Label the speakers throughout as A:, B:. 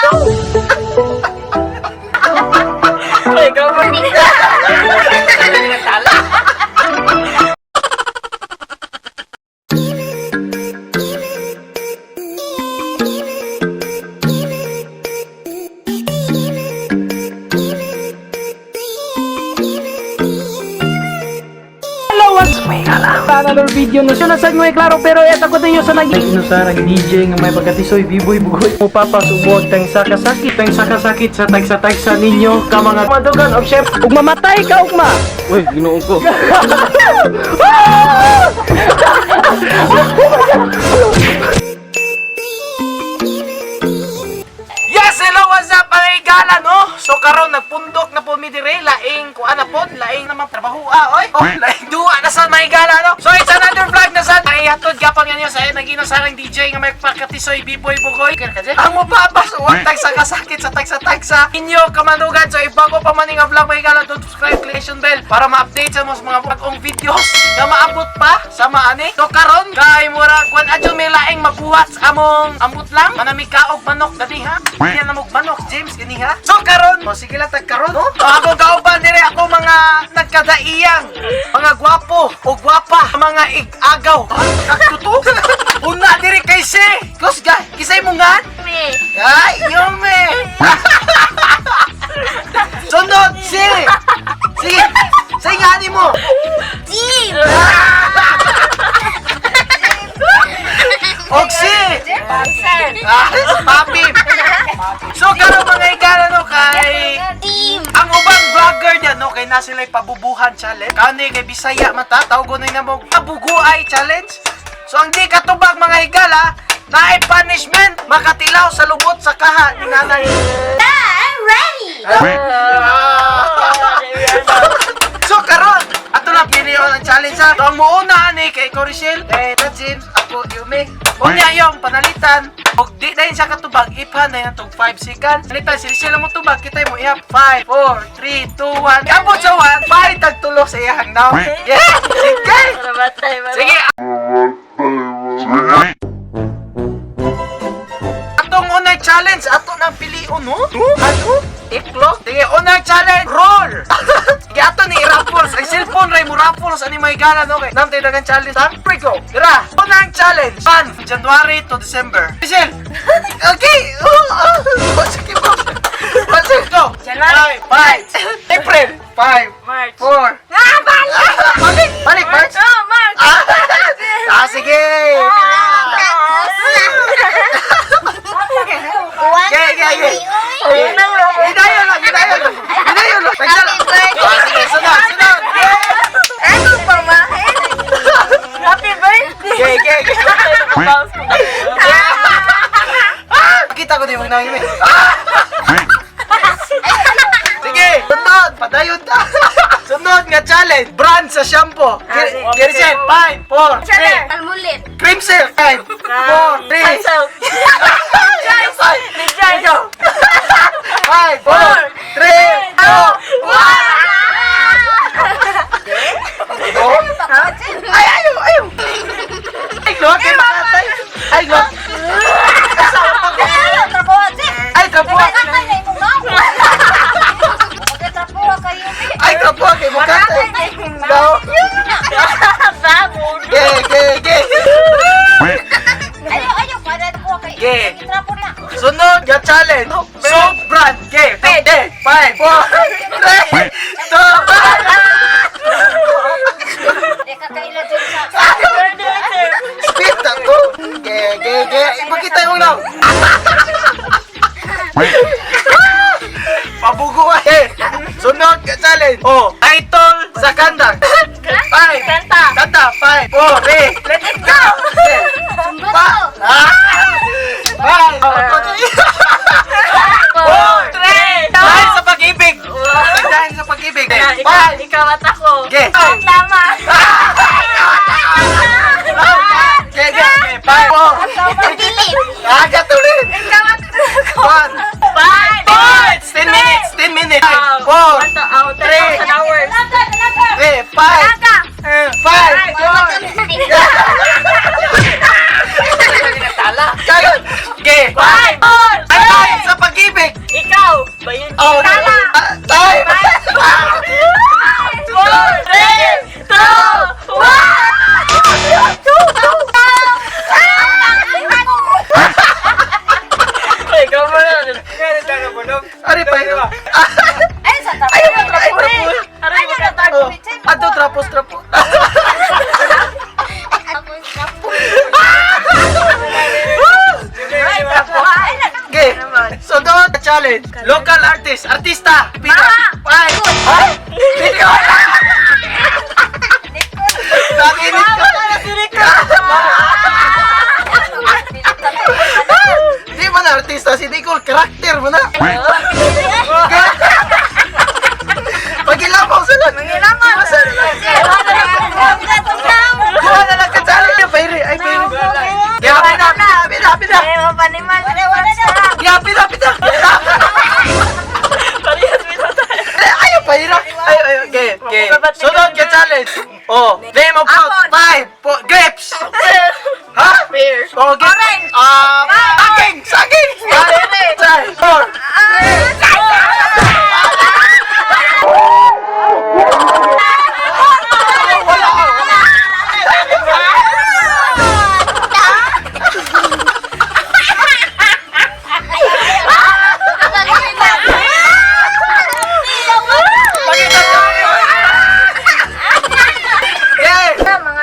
A: Ikaw ba?
B: Hello, what's may another video no siya nasad mo klaro pero eto ko ninyo sa nag no sa nag DJ nga may pagkatisoy biboy bugoy mo papasubuag tang sakasakit tang sakasakit sa tagsa-tagsa ninyo ka mga madugan og chef ug mamatay ka ugma.
C: Uy, ginoo ko.
B: Yes, hello, what's up mga igala, no? So karon nagpundok na po mi dire, laing kuan na pod, laing naman trabaho ah, oy. Oh, laing duwa na sa mga igala, no? So it's another vlog na sad. Ay hatod gapon ninyo sa nagino sa DJ nga may pakatisoy Biboy Bugoy. Ang mapabas uwag tag sa kasakit sa tagsa-tagsa inyo kamanugan. So if bago pa man nga vlog mga igala, don't subscribe, click the bell para ma-update sa mo sa mga bagong videos na maabot pa sa maani. So karon kay mura kuan adyo may laing mabuhat sa among ambot lang manami kaog manok dali ha. Hindi na mog manok James gini ha. So karon, mo sige lang tag karon no. So, ako kauban dire ako mga nagkadaiyang, mga gwapo o gwapa, mga igagaw. Katuto. Una dire kay si. Close ga, kisay mo nga. Ay, yume. Sunod si. Sige. Say nga ni mo.
A: Team!
B: Og si. Ah, papi. So karon mga igala no kay
A: Team!
B: ang ubang vlogger niya no kay na sila'y pabubuhan challenge. Kani kay Bisaya mata tawgon na mo pabuguay challenge. So ang di katubag mga higala, naay punishment makatilaw sa lubot sa kaha ni nanay.
A: I'm ready!
B: So karon, ato lang pilion ang challenge ha. So ang muuna ani kay Corishel, eh James, ako Yumi. Unya yung panalitan. Og di na siya katubag, iphan na yung tug 5 seconds. Panalitan si Richelle mo tubag, kita mo ihap 5, 4, 3, 2, 1. Abot sa 1, 5 tagtulo sa iyang now. Yeah, sige. Sige. Atong unang challenge, ato nang pilion, no? Ano? Iklo? Sige, unang challenge, roll! Sige, ato ni raffles. Ay, cellphone ray mo raffles. Ani may gala, no? Okay, namtay dagan challenge. Ha? Pre, go! Tara! Unang challenge, 1, January to December. Michelle! Okay! Oh, oh. Sige, bro. Sige, go!
A: January.
B: 5, 5, April! 5,
A: March.
B: 4,
A: Ah, balik!
B: Balik! Balik, March!
A: Oh, March!
B: Ah, sige! Okay, okay, okay. Idayon lang, idayon lang. Idayon lang. Tagsa lang. Ah, sige, sunod, sunod.
A: Ano pa ma? Happy birthday!
B: Okay, okay, okay. Kita ko din yung nangin eh. Sige, sunod, padayon ta. Sunod nga challenge, brand sa shampoo. Kirisen, 5, 4, 3.
A: Almulit.
B: Cream silk, 5, 4, 3.
A: Soap.
B: 5, go. 5, 4, 3, 2, 1. Ay, ayaw, ayaw. Ay, glot, kay makatay. Ay, glot. Ay, trapo. Ay, trapo kay makatay. Go. Ge, ge, ge. Ge. Sunod nga challenge. Soap brand. Ge. 5, 4, 3, 2, 1. Speed na to. Ge, ge, ge. Ipakita yung lang. Pabugo eh. Sunod nga challenge. Oh, title sa kanta. 5.
A: Kanta.
B: Kanta. 5, 4, 3.
A: Let it go!
B: Pa. Ah! 5, 4,
A: 4, 3,
B: Dahil sa pag-ibig. Dahil sa pag-ibig.
A: Ikaw, ikaw at ako.
B: Ge.
A: Tama.
B: Ge, ge, ge. 5, 4. Aga tuloy.
A: Ikaw at ako.
B: 1.
A: 5,
B: 4. 10 minutes. 10 minutes. 5, 4,
A: 3,000 hours.
B: 3, 5, 5, 4. Kagon. Ge.
A: 5, 4,
B: Ay, dahil sa pag-ibig.
A: Ba yun?
B: Oh,
C: Tama.
B: Ah, time!
A: 4, 3, 2, 1! Ay, ikaw mo na.
B: Ari pa yun.
C: Ay, sa tapo.
B: Ay, ay, trapo.
A: Aray, magkatago.
B: Oh, ato, trapos, trapo.
A: Ay, trapo.
B: Okay. So, doon, challenge. Local artist, artista. Pina. Ay! Ay! Hindi ko alam. Nakinig ka. Di ba na artista? Si Nicole, karakter mo na. Pagilabaw sila.
C: Mangilabaw.
B: Kuha na lang ka challenge. Pwede, ay, pwede. Happy na, happy na, happy na. Happy na, happy na.
A: Parehas bitaw tayo.
B: Ayaw pa hira. Ay, ay, okay, okay. Sunod ka challenge. Oh, name of fruit.
C: Apple.
B: Five, four, grapes. Ha?
A: Pear.
B: Oh, grapes.
C: Orange.
B: Ah, saging, saging. Five, four, wala, wala. Pakita sa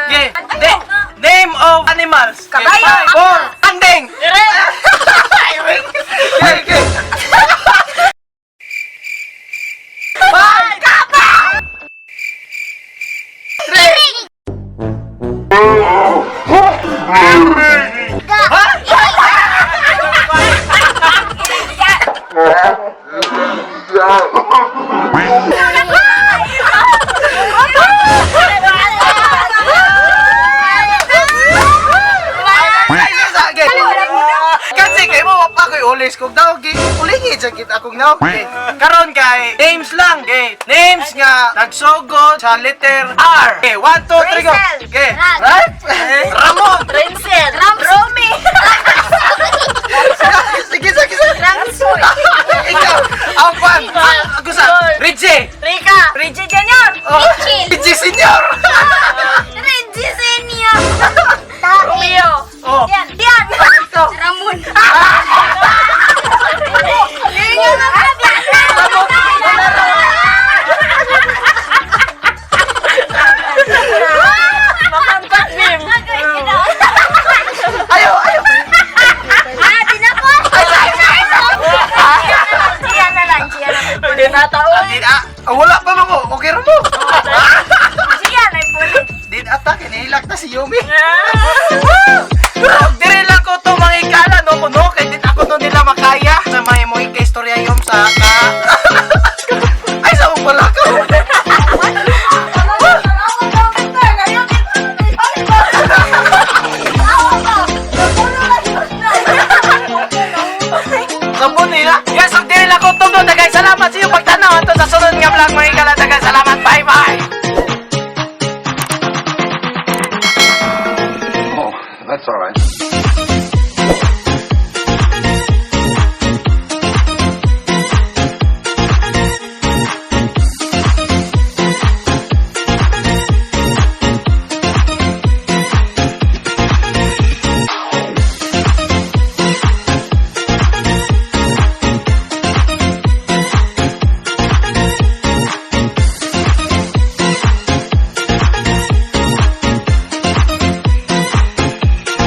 B: Okay. Okay. Name of animals. Okay,
C: Kabayo.
B: five, four, kanding. Okay, okay. Five. Three. Ay, ay, ay, ay. Kasi kay mo pa ko'y ulis kog daw gi ulingi sa kita akong naog. Okay. Karon kay names lang. Okay. Names nga nagsugod sa letter R. Okay, 1 2 3 go.
C: Rachel.
B: Okay. Right? Ramon.
A: Renzel.
C: Romy.
B: Sige, sige, sige.
C: Ramsoy.
B: Ikaw, ang kwan. Ako sa Richie.
A: Rika.
C: Reggie Junior.
B: Oh, Richie Senior.
C: Reggie Senior.
A: Romeo.
B: Oh.
C: Yan. Yan.
B: Ikaw.
C: Ramon.
A: Makampat Bim.
B: Ayo, ayo.
C: Ah, di na ko. Gian na lang, Gian na lang.
A: Hindi nataon.
B: Di ah, wala pa mo. Okay ra mo.
C: Gian ay pulit.
B: Di ata kinahilak na si Yumi. Dire lang ko to mga ikala no kuno kay dit ako to nila makaya sa may mo istorya yom sa ka. Ay sa mo pala ka. Sabon nila. Yes, og dire lang ko to no.